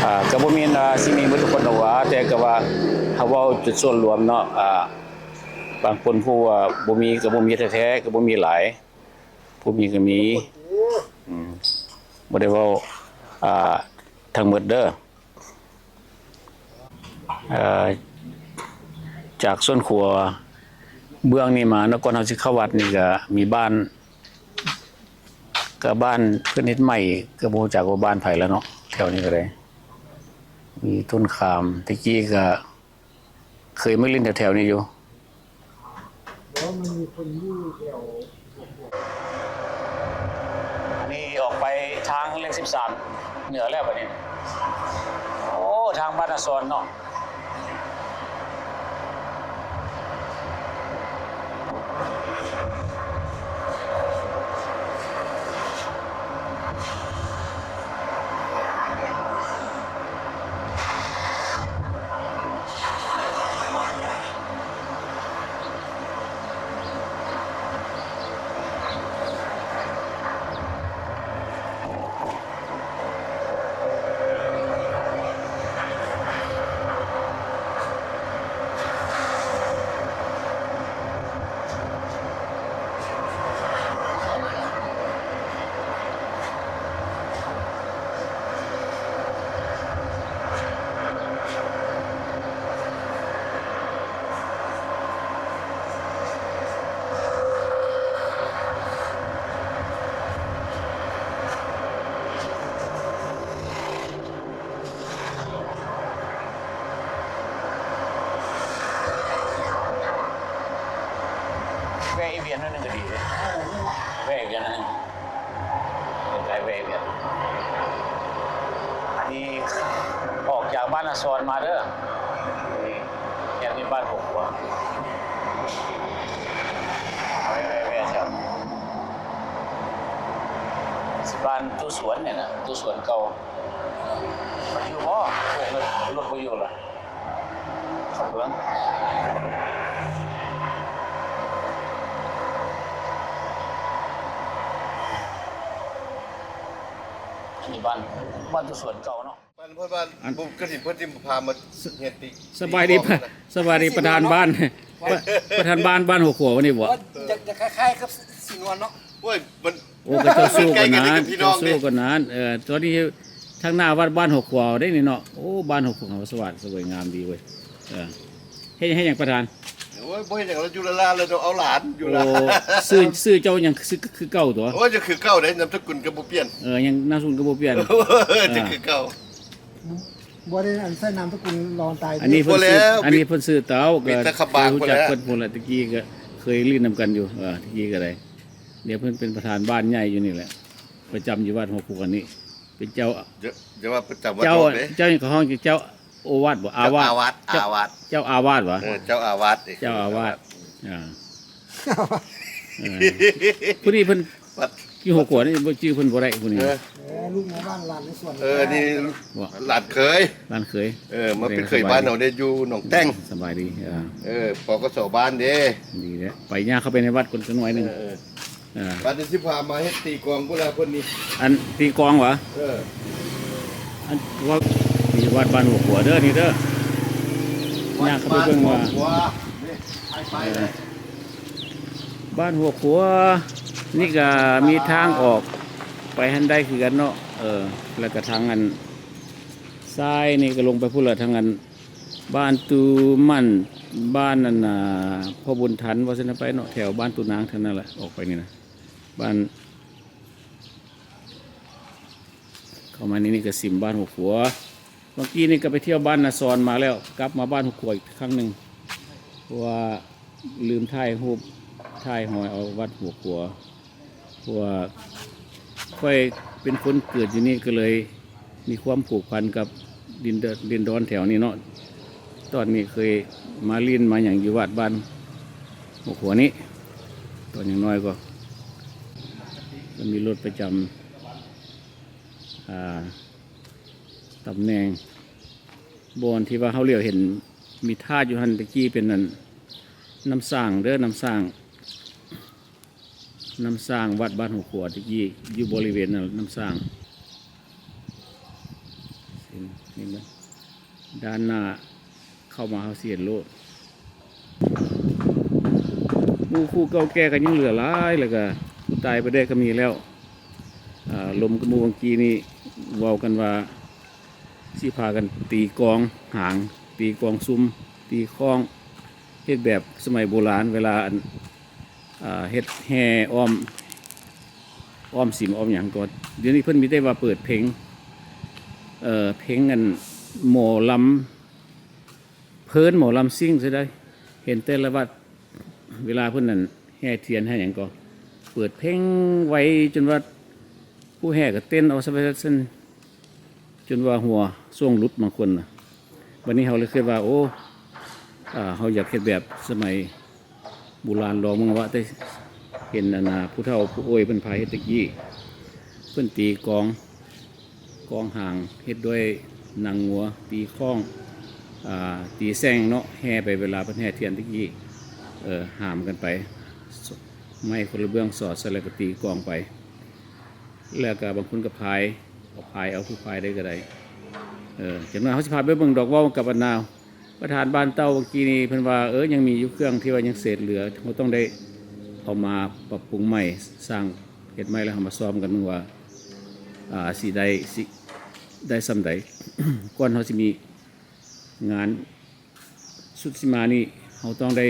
ອ່າ ກໍບໍ່ແມ່ນວ່າຊິມີເບິດທຸກຄົນດອກຫວາ ແຕ່ກໍວ່າເຮົາເວົ້າຈຸດສ່ວນລວມເນາະ ອ່າ ບາງຄົນຜູ້ວ່າບໍ່ມີກໍບໍ່ມີແທ້ໆ ກໍບໍ່ມີຫຼາຍ ຜູ້ມີກໍມີ ອືມ ບໍ່ໄດ້ເວົ້າ ອ່າ ທັງໝົດເດີ. ເອີ ຈາກສວນຂົວເບື້ອງນີ້ມາເນາະ ກ່ອນເຮົາຊິເຂົ້າວັດນີ້ກະມີບ້ານ ກະບ້ານເພິ່ນເຮັດໃໝ່ ກະບໍ່ຮູ້ຈັກວ່າບ້ານໃຜລະເນາະ ແຖວນີ້ກະໄດ້ ມີຕົ້ນຂາມ ແຕ່ກີ້ກະເຄີຍມາຫຼິ້ນແຖວໆນີ້ຢູ່. ອັນນີ້ອອກໄປທາງເລກສິບສາມ ເໜືອແລ້ວບັດນີ້ ໂອ້ ທາງບ້ານນາຊອນເນາະ. ແວ່ອີກວຽນໜ້ອຍໜຶ່ງກໍດີເດ້ ແວ່ອີກວຽນໜ້ອຍໜຶ່ງ ເປັນໄປແວ່ອີກວຽນ. ອັນນີ້ອອກຈາກບ້ານນາຊອນມາເດີ ນີ້ ແຖວນີ້ບ້ານຫົວຂົວ ແວ່ໆໆ ແຖວ ຊິບ້ານຕູ້ສວນນີ້ນະ ຕູ້ສວນເກົ່າ ມັນຢູ່ບໍ່? ເອີ ລົດ ລົດບໍ່ຢູ່ລະ ເຂົ້າເມືອງ ອັນນີ້ບ້ານ ບ້ານຕູ້ສວນເກົ່າເນາະ. ບ້ານ ເພິ່ນວ່າ ອັນ ບຸກກະຖິນເພິ່ນຊິພາມາເຮັດຕິ ສະບາຍດີ ສະບາຍດີປະທານບ້ານ ປະ ປະທານບ້ານ ບ້ານຫົວຂົວວັນນີ້ບໍ່? ຈະ ຈະຄ້າຍໆກັບສີນວນເນາະ. ໂອ້ຍ ມັນ ໂອ້ ກໍເຈົ້າສູ້ກັນນານ ເຈົ້າສູ້ກັນນານ. ເອີ ຕອນນີ້ທາງໜ້າວັດບ້ານຫົວຂົວເດ້ນີ້ເນາະ. ໂອ້ ບ້ານຫົວຂົວສະຫວ່າງສະຫວຍງາມດີເວີຍ. ເອີ ເຮັດ ເຮັດຫຍັງປະທານ? ໂອ້ຍ ບໍ່ເຮັດຫຍັງ ລະຢູ່ລະລາ ລະເອົາຫຼານຢູ່ລະ. ໂອ້ ຊື່ ຊື່ເຈົ້າຍັງຄື ຄືເກົ່າຕົວະ? ໂອ້ຍ ຈະຄືເກົ່າເດ້ ນາມສະກຸນກໍບໍ່ປ່ຽນ. ເອີ ຍັງນາມສະກຸນກໍບໍ່ປ່ຽນ ຈະຄືເກົ່າ. ບໍ່ໄດ້ອັນໃຊ້ນາມສະກຸນລອນຕາຍ. ອັນນີ້ເພິ່ນຊື່ ບໍ່ແລ້ວ ອັນນີ້ເພິ່ນຊື່ເຕົາ ມີແຕ່ຄຳບາງພຸ້ນແຫຼະ ເພິ່ນຮູ້ຈັກເພິ່ນພຸ້ນແຫຼະ ແຕ່ກີ້ກໍເຄີຍຫຼິ້ນນຳກັນຢູ່ ເອີ ແຕ່ກີ້ກໍໄດ້. ດຽວເພິ່ນເປັນປະທານບ້ານໃຫຍ່ຢູ່ນີ້ແຫຼະ ປະຈຳຢູ່ວັດຫົວຂົວນີ້ ເປັນເຈົ້າ ຢ່າ ຢ່າວ່າປະຈຳວັດ ເຈົ້າ ເຈົ້າຫຍັງກໍຮ້ອງ ເຈົ້າອາວາດບໍ່? ອາວາດ ເຈົ້າອາວາດ ເຈົ້າອາວາດຫວາ? ເອີ ເຈົ້າອາວາດ ເຈົ້າອາວາດ ເອີ ເອີ ຜູ້ນີ້ເພິ່ນ ຢູ່ຫົວຂົວນີ້ ບໍ່ຈື່ເພິ່ນບໍ່ໄດ້ຜູ້ນີ້. ເອີ ເອີ ລູກໃນບ້ານ ຫຼານໃນສວນ. ເອີ ນີ້ ບໍ່ ຫຼານເຂີຍ ຫຼານເຂີຍ. ເອີ ມາເປັນເຂີຍບ້ານເຮົາໄດ້ຢູ່ໜອງແຕ່ງ. ສະບາຍດີ. ເອີ ເອີ ປກສບ້ານເດ້. ດີແລ້ວ ໄປຍ່າງເຂົ້າໄປໃນວັດກ່ອນຈັກໜ້ອຍໜຶ່ງ. ເອີ ເອີ ເອີ ບັດນີ້ຊິພາມາເຮັດຕີກອງພຸ້ນລະເພິ່ນນີ້. ອັນຕີກອງຫວາ? ເອີ ອັນວ່າ ນີ້ວັດບ້ານຫົວຂົວເດີ ນີ້ເດີ. ຍ່າງເຂົ້າໄປເບິ່ງວ່າ ວັດບ້ານຫົວຂົວ ນີ້ ໄປໆ ເລີຍ. ບ້ານຫົວຂົວນີ້ກະມີທາງອອກໄປຫັ້ນໄດ້ຄືກັນເນາະ. ເອີ ແລ້ວກະທາງອັນຊ້າຍນີ້ກະລົງໄປພຸ້ນລະ ທາງອັນບ້ານຕູໝັ້ນ ບ້ານອັນນ່າ ພໍ່ບຸນທັນ ວ່າຊັ້ນໄປເນາະ ແຖວບ້ານຕູນາງທາງນັ້ນລະ ອອກໄປນີ້ນະ ບ້ານ ເຂົ້າມາໃນນີ້ກະຊິມບ້ານຫົວຂົວ. ເມື່ອກີ້ນີ້ກໍໄປທ່ຽວບ້ານນາຊອນມາແລ້ວ ກັບມາບ້ານຫົວຂົວອີກຄັ້ງໜຶ່ງ ເພາະວ່າລືມຖ່າຍຮູບ ຖ່າຍຮອຍເອົາວັດຫົວຂົວ ເພາະວ່າຂ້ອຍເປັນຄົນເກີດຢູ່ນີ້ ກໍເລີຍມີຄວາມຜູກພັນກັບດິນ ດິນດອນແຖວນີ້ເນາະ. ຕອນນີ້ເຄີຍມາຫຼິ້ນມາຫຍັງຢູ່ວັດບ້ານຫົວຂົວນີ້ ຕອນຍັງນ້ອຍກໍ ມັນມີລົດປະຈຳ ອ່າ ຕຳແໜ່ງ ບ່ອນທີ່ວ່າເຮົາຫຼຽວເຫັນມີທາດຢູ່ຫັ້ນ ແຕ່ກີ້ເປັນອັນ ນ້ຳສ້າງເດີ ນ້ຳສ້າງ ນ້ຳສ້າງວັດບ້ານຫົວຂົວ ແຕ່ກີ້ຢູ່ບໍລິເວນນັ້ນ ນ້ຳສ້າງ ເຫັນ ເຫັນບໍ່? ດ້ານໜ້າເຂົ້າມາເຮົາຊິເຫັນໂລດ. ໝູ່ຄູ່ເກົ່າແກ່ກໍຍັງເຫຼືອຫຼາຍ ແລ້ວກໍຜູ້ຕາຍໄປແດ່ກໍມີແລ້ວ. ອ່າ ລົມກັບໝູ່ຫວ່າງກີ້ນີ້ເວົ້າກັນວ່າຊິພາກັນຕີກອງຫາງ ຕີກອງຊຸມ ຕີຄ້ອງ ເຮັດແບບສະໄໝໂບລານ ເວລາອັນ ອ່າ ເຮັດແຫ່ອ້ອມ ອ້ອມສິມອ້ອມຫຍັງກໍ ດຽວນີ້ເພິ່ນມີແຕ່ວ່າເປີດເພງ ເອີ ເພງອັນໝໍລຳ ເພີນໝໍລຳຊິງຊິໄດ້ ເຫັນແຕ່ລະວັດ ເວລາເພິ່ນນັ້ນແຫ່ທຽນແຫ່ຫຍັງກໍເປີດເພງໄວຈົນວ່າຜູ້ແຫ່ກໍເຕັ້ນເອົາຊະວ່າຊັ້ນ. ຈົນວ່າຫົວຊ່ວງຫຼຸດບາງຄົນນະ. ບັດນີ້ເຮົາເລີຍຄິດວ່າ ໂອ້ ອາ ເຮົາຢາກເຮັດແບບສະໄໝບູລານລອງເບິ່ງວ່າ ແຕ່ເຫັນອັນນາ ຜູ້ເຖົ້າຜູ້ໂອຍເພິ່ນພາເຮັດແຕ່ກີ້ ເພິ່ນຕີກອງ ກອງຫາງເຮັດດ້ວຍໜັງງົວ ຕີຄ້ອງ ອາ ຕີແຊງເນາະ ແຫ່ໄປເວລາເພິ່ນແຫ່ທຽນແຕ່ກີ້ ເອີ ຫາມກັນໄປ ໄມ້ຄົນລະເບື້ອງສອດໃສ່ ແລ້ວກໍຕີກອງໄປ ແລ້ວກໍບາງຄົນກໍພາຍ ເອົາພາຍເອົາ ຜູ້ພາຍໄດ້ກໍໄດ້. ເອີ ຈັກໜ້ອຍເຮົາຊິພາໄປເບິ່ງດອກ ເວົ້າກັບອັນນາ ປະທານບ້ານເຕົ້າເມື່ອກີ້ນີ້ ເພິ່ນວ່າ ເອີ ຍັງມີຢູ່ເຄື່ອງທີ່ວ່າຍັງເສດເຫຼືອ ເຮົາຕ້ອງໄດ້ເອົາມາປັບປຸງໃໝ່ ສ້າງເຮັດໃໝ່ ແລ້ວເຮົາມາຊ້ອມກັນເບິ່ງວ່າ ອາ ຊິໄດ້ ຊິໄດ້ສ່ຳໃດ ກ່ອນເຮົາຊິມີງານ ສຸດຊິມານີ້ ເຮົາຕ້ອງໄດ້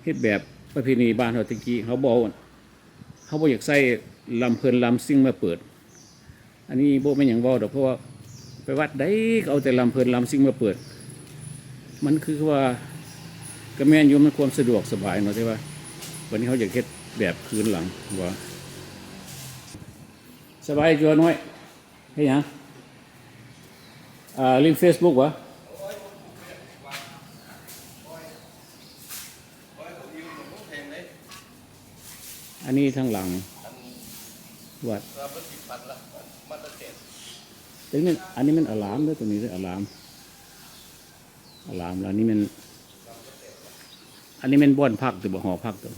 ເຮັດແບບປະເພນີບ້ານເຮົາແຕ່ກີ້ ເຮົາບໍ່ ເຮົາບໍ່ຢາກໃຊ້ລຳເພີນລຳຊິງມາເປີດ. ອັນນີ້ບໍ່ແມ່ນຫຍັງເວົ້າດອກ ເພາະວ່າໄປວັດໃດກໍເອົາແຕ່ລຳເພີນລຳຊິງມາເປີດ ມັນຄືວ່າ ກໍແມ່ນຢູ່ ມັນຄວາມສະດວກສະບາຍເນາະ ແຕ່ວ່າບັດນີ້ເຮົາຢາກເຮັດແບບຄືນຫຼັງວ່າ. ສະບາຍດີຕົວະນ້ອຍ. ເຮັດຫຍັງ? ອ່າ ຫຼິ້ນເຟສບຸກຫວາ? ອັນນີ້ທາງຫຼັງວັດ ຕົວນີ້ ອັນນີ້ແມ່ນອາລາມເດີ ຕົວນີ້ເດີ ອາລາມ ອາລາມ ແລ້ວອັນນີ້ແມ່ນ ອັນນີ້ແມ່ນບ່ອນພັກ ຫຼືບໍ່ ຫໍພັກ ຫໍ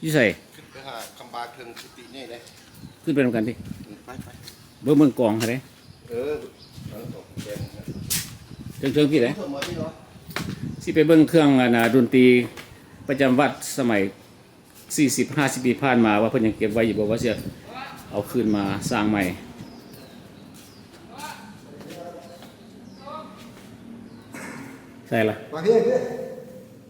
ຢູ່ໃສ? ຂຶ້ນໄປຫາຄຳບາເທິງກຸຕິໃຫຍ່ເດ້. ຂຶ້ນໄປນຳກັນຕິ. ໄປໆ ເບິ່ງ ເບິ່ງກອງຫັ້ນເດ້. ເອີ ເທິງໆ ພີ້ເດ້ ຊິໄປເບິ່ງເຄື່ອງ ອັນນ່າ ດົນຕີປະຈຳວັດສະໄໝ ສີ່ສິບ ຫ້າສິບປີຜ່ານມາ ວ່າເພິ່ນຍັງເກັບໄວ້ຢູ່ບໍ່ ວ່າຊິເອົາຄືນມາສ້າງໃໝ່. ໃສ່ລະ ມາພີ້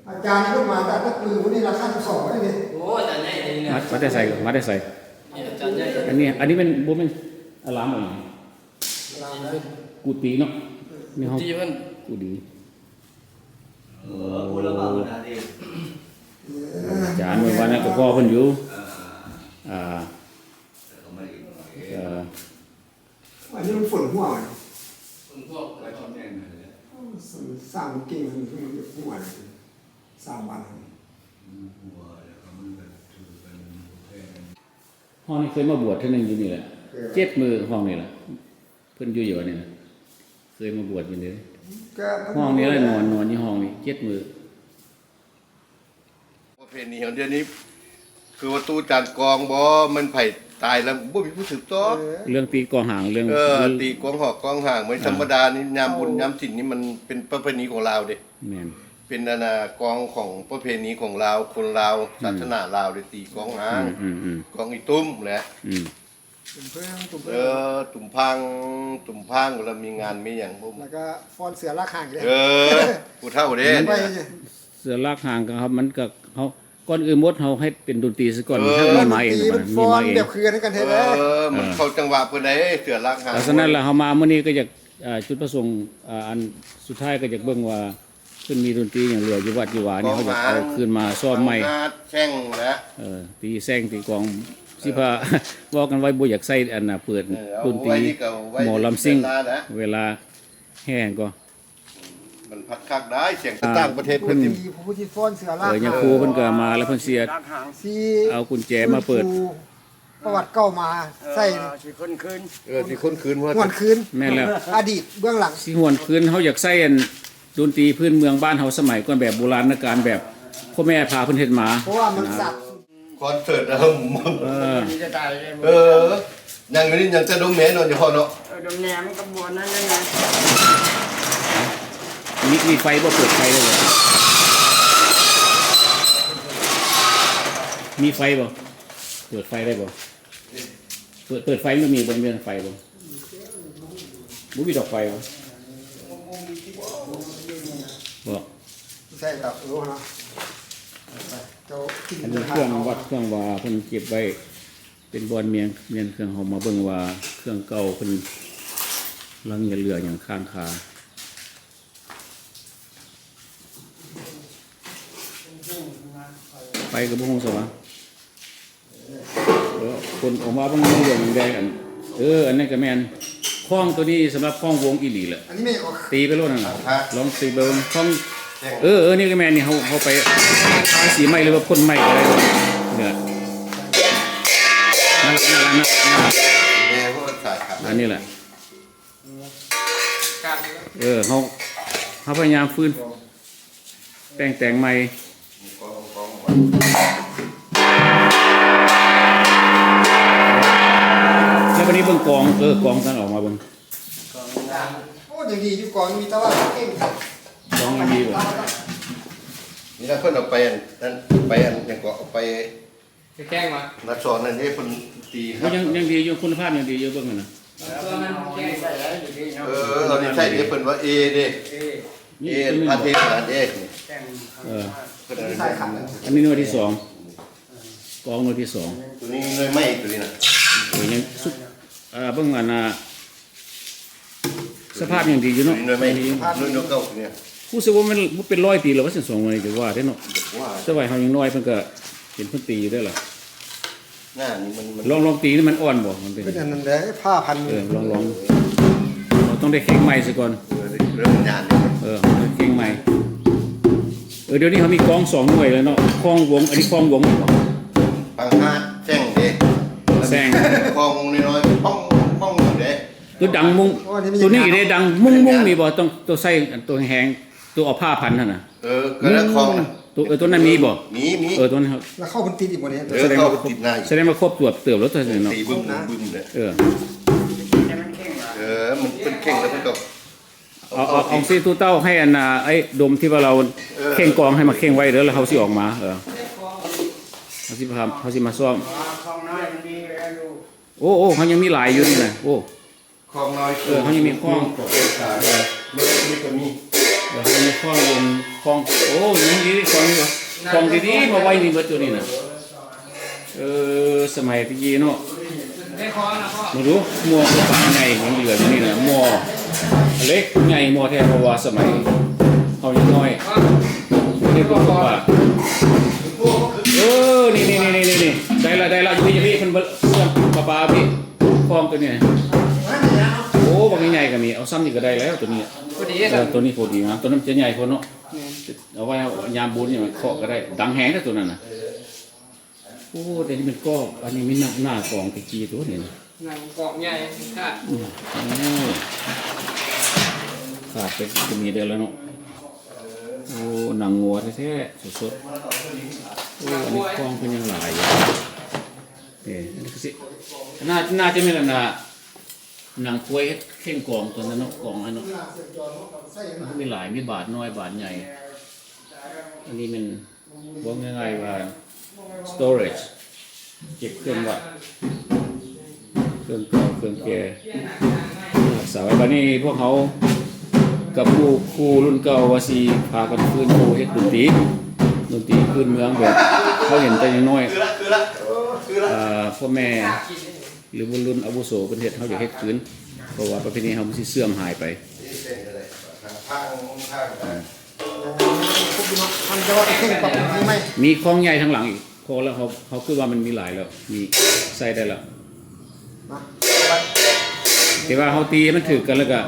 ອາຈານນີ້ລົງມາຕັ້ງແຕ່ມື້ມື້ນີ້ລາຄາສິບສອງເດ້. ໂອ້ ອາຈານໃຫຍ່ນີ້ນະ ມາ ມາແຕ່ໃສ? ມາແຕ່ໃສ? ນີ້ອາຈານໃຫຍ່ ອັນນີ້ ອັນນີ້ແມ່ນ ບໍ່ແມ່ນອາລາມບໍ່? ອາລາມ ກຸຕິເນາະ ໃນຫ້ອງ ກຸຕິເພິ່ນ ກຸຕິ. ເອີ ຜູ້ລະເວົ້ານະເດ້ ອາຈານເມື່ອວານນັ້ນກໍພໍ້ເພິ່ນຢູ່ ເອີ ອ່າ ແຕ່ກໍມາອີກໜ້ອຍ ເອີ ອັນນີ້ມັນຝົນຫົວ ຝົນຫົວ ສ້າງເກັ່ງ ຫົວ ສ້າງບ້ານ ຫົວ ແລ້ວກໍມັນກໍຖືກັນ ຫ້ອງນີ້ເຄີຍມາບວດເທື່ອໜຶ່ງຢູ່ນີ້ແຫຼະ ເອີ ເຈັດມື້ ຫ້ອງນີ້ລະ ເພິ່ນຢູ່ຢູ່ນີ້ນະ ເຄີຍມາບວດຢູ່ນີ້ ກໍ ຫ້ອງນີ້ລະ ນອນ ນອນຢູ່ຫ້ອງນີ້ເຈັດມື້. ປະເພນີຂອງດຽວນີ້ ຄືວ່າຕູ້ຈານກອງບໍ່ ແມ່ນໃຜຕາຍແລ້ວບໍ່ມີຜູ້ສືບຕໍ່. ເອີ ເລື່ອງຕີກອງຫາງ ເລື່ອງ ເອີ ຕີກອງຫອກກອງຫາງ ບໍ່ ອ່າ ທຳມະດານີ້ ຍາມບຸນ ເອີ ຍາມສິນນີ້ ມັນເປັນປະເພນີຂອງລາວເດ້. ແມ່ນ ເປັນອັນນ່າ ກອງຂອງປະເພນີຂອງລາວ ຄົນລາວ ອືມ ສາສະໜາລາວເດ້ ຕີກອງຫາງ ອືມໆໆ ກອງອີຕຸ້ມແຫຼະ ອືມ ຕຸ້ມເພີງ ຕຸ້ມເພີງ ເອີ ຕຸ້ມພາງ ຕຸ້ມພາງ ເວລາມີງານມີຫຍັງ ແລ້ວກໍຟ້ອນເສືອລາກຫາງເດ້. ເອີ ຜູ້ເຖົ້າເດ້ ໄວ້ ເສືອລາກຫາງກໍ ມັນກໍ ເຮົາ ກ່ອນອື່ນໝົດເຮົາເຮັດເປັນດົນຕີຊະກ່ອນ ເອີ ມັນທັງມີມາເອງ ມັນຟ້ອນແບບຄືກັນແທ້ ເອີ ເອີ ມັນເຂົ້າຈັງຫວະເພິ່ນໄດ້ ເສືອລາກຫາງ. ເພາະສະນັ້ນລະເຮົາມາມື້ນີ້ກໍຢາກ ອ່າ ຈຸດປະສົງ ອ່າ ອັນສຸດທ້າຍກໍຢາກເບິ່ງວ່າ ເພິ່ນມີດົນຕີຫຍັງເຫຼືອຢູ່ວັດຢູ່ວານີ້ ເຮົາຢາກເອົາຄືນມາຊ້ອມໃໝ່ ແຂ່ງແຫຼະ ເອີ ຕີແຊງຕີກອງ ເອີ ຊິພາ ເວົ້າກັນໄວ້ ບໍ່ຢາກໃຊ້ອັນນ່າ ເປີດ ເອີ ດົນຕີ ເອົາໄວ້ນີ້ກໍໄວ້ ໝໍລຳຊິງ ເວລາແຫ່ກໍ ມັນພັດຄັກໄດ້ ສຽງ ອ່າ ຕ່າງປະເທດ ເພິ່ນ ເພິ່ນມີຜູ້ທີ່ຟ້ອນເສືອລາກ ເອີ ຍາຄູເພິ່ນກໍມາ ແລ້ວເພິ່ນຊິ ຊິ ເອົາກຸນແຈມາເປີດ ຟື້ນຟູ ປະຫວັດເກົ່າມາໃສ່ ເອີ ຊິຄົ້ນຄືນ ເອີ ຊິຄົ້ນຄືນວ່າ ຫວນຄືນ ແມ່ນແລ້ວ ອະດີດເບື້ອງຫຼັງ ຊິຫວນຄືນ ເຮົາຢາກໃຊ້ອັນດົນຕີພື້ນເມືອງບ້ານເຮົາສະໄໝກ່ອນ ແບບໂບລານນະການ ແບບພໍ່ແມ່ພາເພິ່ນເຮັດມາ ເພາະວ່າມັນສາບສູນ ຄອນເສີດເດີ ເອີ ເອີ ຍັງຢູ່ນີ້ ຍັງແຕ່ດົມແໝເນາະ ຢູ່ພໍ່ເນາະ ເອີ ດົມແໝມັນກໍບໍ່ນັ້ນແລ້ວນະ ມີ ມີໄຟບໍ່? ເປີດໄຟໄດ້ບໍ່? ມີໄຟບໍ່? ເປີດໄຟໄດ້ບໍ່? ເປີດ ເປີດໄຟມັນມີບໍ່? ມີໄຟບໍ່? ບໍ່ມີດອກໄຟບໍ່? ບໍ່ ໃສ່ດອກ ເອີ ເນາະ ເຈົ້າກິນ ອັນນີ້ເຄື່ອງວັດເຄື່ອງວາເພິ່ນເກັບໄວ້ ເປັນບ່ອນມຽນ ມຽນເຄື່ອງ ເຮົາມາເບິ່ງວ່າເຄື່ອງເກົ່າເພິ່ນລະເງຍເຫຼືອຫຍັງຄ້າງຄາ. ໄປກໍບໍ່ຮູ້ຊະວ່າ ເອີ ຄົນອອກມາເບິ່ງເລື່ອງແດງ ອັນ ເອີ ອັນນັ້ນກໍແມ່ນ ຄອງໂຕນີ້ສຳລັບຄອງວົງອີ່ຫຼີແຫຼະ ອັນນີ້ແມ່ນ ຕີໄປໂລດນັ້ນ ລອງຕີເບິ່ງ ຄອງ ເອີ ເອີ ນີ້ກໍແມ່ນ ນີ້ເຮົາ ເຮົາໄປທາສີໃໝ່ ຫຼືວ່າພົ່ນໃໝ່ກໍໄດ້ ເອີ ນັ້ນ ນັ້ນ ນັ້ນ ນັ້ນ ອັນນີ້ແຫຼະ ເອີ ເຮົາ ເຮົາພະຍາຍາມຟື້ນ ແປງແຕ່ງໃໝ່ ແລ້ວບັດນີ້ເບິ່ງກອງ ເອີ ກອງກັນອອກມາເບິ່ງ ໂອ້ ຍັງດີຢູ່ ກອງມີຕະຫຼາດເກັ່ງ ກອງຍັງດີບໍ່ ນີ້ລະເພິ່ນເອົາໄປອັນນັ້ນ ໄປອັນຫຍັງເກາະ ເອົາໄປ ໄປແຂ່ງມາ ນັດສອນນັ້ນເດ້ ເພິ່ນຕີ ໂອ້ ຍັງ ຍັງດີຢູ່ ຄຸນນະພາບຍັງດີຢູ່ ເບິ່ງຫັ້ນນະ ເອີ ເຮົາໄດ້ໃຊ້ເດ້ ເພິ່ນວ່າເອເດ້ ເອ ເອ ພັນເທດເດ້ ເອີ ເພິ່ນ ອັນນີ້ໜ່ວຍທີສອງ ກອງໜ່ວຍທີສອງ ໂຕນີ້ໜ່ວຍໃໝ່ ໂຕນີ້ນະ ໂອ້ຍ ຍັງສຸດ ເອີ ເບິ່ງອັນນ່າ ສະພາບຍັງດີຢູ່ເນາະ ໜ່ວຍໃໝ່ ໜ່ວຍເກົ່ານີ້ ຮູ້ສຶກວ່າມັນເປັນຮ້ອຍປີແລ້ວວ່າຊັ້ນ ສອງໜ່ວຍນີ້ ຈະວ່າເດ້ເນາະ ວ່າ ແຕ່ວ່າເຮົາຍັງນ້ອຍ ເພິ່ນກໍເຫັນເພິ່ນຕີຢູ່ເດ້ລະ ໜ້ານີ້ມັນ ມັນ ລອງ ລອງຕີນີ້ມັນອ່ອນບໍ່? ມັນເປັນ ເປັນອັນນັ້ນແຫຼະ ຜ້າພັນ ເອີ ລອງ ລອງ ເຮົາຕ້ອງໄດ້ເຄັ່ງໃໝ່ຊະກ່ອນ ເອີ ເລີ່ມຍາກ ເອີ ເຄັ່ງໃໝ່ ເອີ ດຽວນີ້ເຮົາມີກອງສອງໜ່ວຍແລ້ວເນາະ ຄອງວົງ ອັນນີ້ຄອງວົງບໍ່? ບັງຫາດແຊງເດ້ ແຊງ ຄອງວົງນ້ອຍໆ ປ້ອງ ປ້ອງເດ້ ໂຕດັງມຸ້ງ ໂອ້ ໂຕນີ້ເດ້ ດັງມຸ້ງໆ ນີ້ບໍ່? ຕ້ອງ ຕ້ອງໃຊ້ອັນໂຕແຮງໆ ໂຕເອົາຜ້າພັນຫັ້ນນະ ເອີ ກໍລະຄອງ ໂຕ ເອີ ໂຕນັ້ນມີບໍ່? ມີ ມີ ເອີ ໂຕນັ້ນ ແລ້ວເຂົາເພິ່ນຕິດອີກບໍ່ນີ້? ເອີ ສະແດງວ່າ ສະແດງວ່າຄົບເຕີບແລ້ວຕົວນີ້ເນາະ ຕີບຶ້ມໆ ເນາະ ເອີ ເອີ ມັນເປັນເຄັ່ງແລ້ວເພິ່ນກໍ ເອົາ ເອົາ ເອົາຊິ ຕູ້ເຕົ້າ ໃຫ້ອັນນ່າ ໄອ້ດົມທີ່ວ່າລາວ ເອີ ເຄັ່ງກອງໃຫ້ມາເຄັ່ງໄວ້ເດີ ແລ້ວເຮົາຊິອອກມາ ເອີ ເຮົາຊິພາ ເຮົາຊິມາຊ້ອມ ໂອ້ ໂອ້ ເຮົາຍັງມີຫຼາຍຢູ່ນີ້ນະ ໂອ້ ຂອງນ້ອຍ ເອີ ເຮົາຍັງມີຂອງ ເອີ ເບິ່ງນີ້ກໍມີ ເອີ ເຮົາຍັງມີຂອງ ຂອງ ໂອ້ ຍັງດີ ຂອງນີ້ ຂອງດີໆ ມາໄວ້ນີ້ເບິດຢູ່ນີ້ນະ ເອີ ສະໄໝຕະກີ້ເນາະ ມາດູ ໝໍ້ປາໃຫຍ່ຍັງເຫຼືອຢູ່ນີ້ນະ ໝໍ້ເຫຼັກໃຫຍ່ ໝໍ້ແທ້ ເພາະວ່າສະໄໝເຮົາຍັງນ້ອຍ ເຮັດບໍ່ປາ ເອີ ນີ້ໆ ໄດ້ລະ ໄດ້ລະ ຢູ່ພີ້ ຢູ່ພີ້ ເພິ່ນເບິ່ງປາປາພີ້ ຄອງໂຕນີ້ ໂອ້ ບັກໃຫຍ່ໆ ກໍມີ ເອົາຊ່ຳນີ້ກໍໄດ້ແລ້ວ ໂຕນີ້ ພໍດີ ເອີ ໂຕນີ້ພໍດີງາມ ໂຕນັ້ນຈະໃຫຍ່ໂພດເນາະ ແມ່ນ ເອົາໄວ້ຍາມບຸນນີ້ ເຄາະກໍໄດ້ ດັງແຮງເດ້ໂຕນັ້ນນະ ໂອ້ ແຕ່ນີ້ມັນກໍ ອັນນີ້ມີໜ້າ ໜ້າກອງຕະກີ້ຕົວນີ້ນະ ໜັງກອງໃຫຍ່ຂາດ ອືມ ໂອ້ ຂາດໄປກໍມີໄດ້ແລ້ວເນາະ ໂອ້ ໜັງງົວແທ້ໆ ສົດໆ ໂອ້ ອັນນີ້ຂອງເພິ່ນຍັງຫຼາຍຢູ່ ນີ້ ອັນນີ້ຄືຊິ ໜ້າ ໜ້າຈະແມ່ນອັນນ່າ ໜັງຄວາຍເຮັດເຄັ່ງກອງຕົວນັ້ນເນາະ ກອງອັນເນາະ ມັນມີຫຼາຍ ມີບາດນ້ອຍບາດໃຫຍ່ ອັນນີ້ແມ່ນ ເວົ້າງ່າຍໆວ່າ storage ເກັບເຄື່ອງໄວ້ ເຄື່ອງເກົ່າ ເຄື່ອງແກ່ ຮັກສາໄວ້ ບາດນີ້ພວກເຮົາກັບໝູ່ຄູ່ລຸ້ນເກົ່າວ່າຊິພາກັນຟື້ນຟູເຮັດດົນຕີ ດົນຕີພື້ນເມືອງແບບເຮົາເຫັນແຕ່ຍັງນ້ອຍ ອ່າ ພໍ່ແມ່ ຫຼືລຸ້ນອາວຸໂສເພິ່ນເຮັດ ເຮົາຢາກເຮັດຄືນ ເພາະວ່າປະເພນີເຮົາມັນຊິເສື່ອມຫາຍໄປ ມີຂອງໃຫຍ່ທາງຫຼັງອີກ ພໍແລ້ວ ເຮົາ ເຮົາຄິດວ່າມັນມີຫຼາຍແລ້ວ ມີໃຊ້ໄດ້ແລ້ວ ແຕ່ວ່າເຮົາຕີໃຫ້ມັນຖືກກັນ ແລ້ວກະ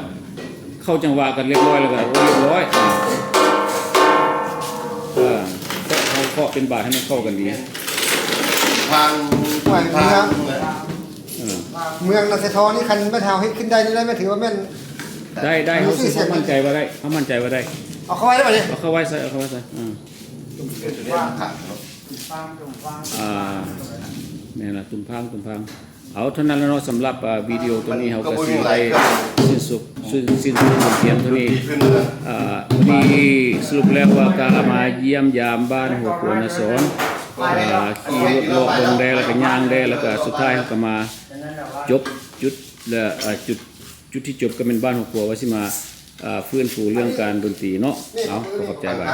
ເຂົ້າຈັງຫວະກັນລຽບຮ້ອຍ ແລ້ວກະ ໂອ້ ລຽບຮ້ອຍ ເອີ ເຮົາເຄາະເປັນບາດໃຫ້ມັນເຂົ້າກັນດີ ທາງ ເອີ ເມືອງນາຊາຍທອງນີ້ ຄັນແມ່ນເຮົາເຮັດຂຶ້ນໄດ້ນີ້ ແມ່ນຖືວ່າແມ່ນ ໄດ້ ໄດ້ ເຮົາຊິໝັ້ນໃຈວ່າໄດ້ ເຮົາໝັ້ນໃຈວ່າໄດ້ ເອົາເຂົ້າໄວ້ໄດ້ບໍ່ນີ້ ເອົາເຂົ້າໄວ້ໃສ່ ເອົາເຂົ້າໄວ້ໃສ່ ອືມ ອ່າ ແມ່ນລະ ຕຸ່ມພາງ ຕຸ່ມພາງ ເອົາ ເທົ່ານັ້ນແຫຼະເນາະ ສຳລັບ ອ່າ ວິດີໂອໂຕນີ້ ເຮົາກໍຊິໄດ້ສິ້ນສຸດ ສິ້ນສຸດລົງພຽງເທົ່ານີ້ ອ່າ ມື້ນີ້ສະຫຼຸບແລ້ວວ່າກໍມາຢ້ຽມຢາມບ້ານຫົວຂົວນາສອນ ອ່າ ຂີ່ລົດເລາະເບິ່ງແດ່ ແລ້ວກໍຍ່າງແດ່ ແລ້ວກໍສຸດທ້າຍເຮົາກໍມາຈົບຈຸດ ແລະ ອ່າ ຈຸດ ຈຸດທີ່ຈົບກໍແມ່ນບ້ານຫົວຂົວ ວ່າຊິມາ ອ່າ ຟື້ນຟູເລື່ອງການດົນຕີເນາະ ເອົາ ຂໍຂອບໃຈຫຼາຍ.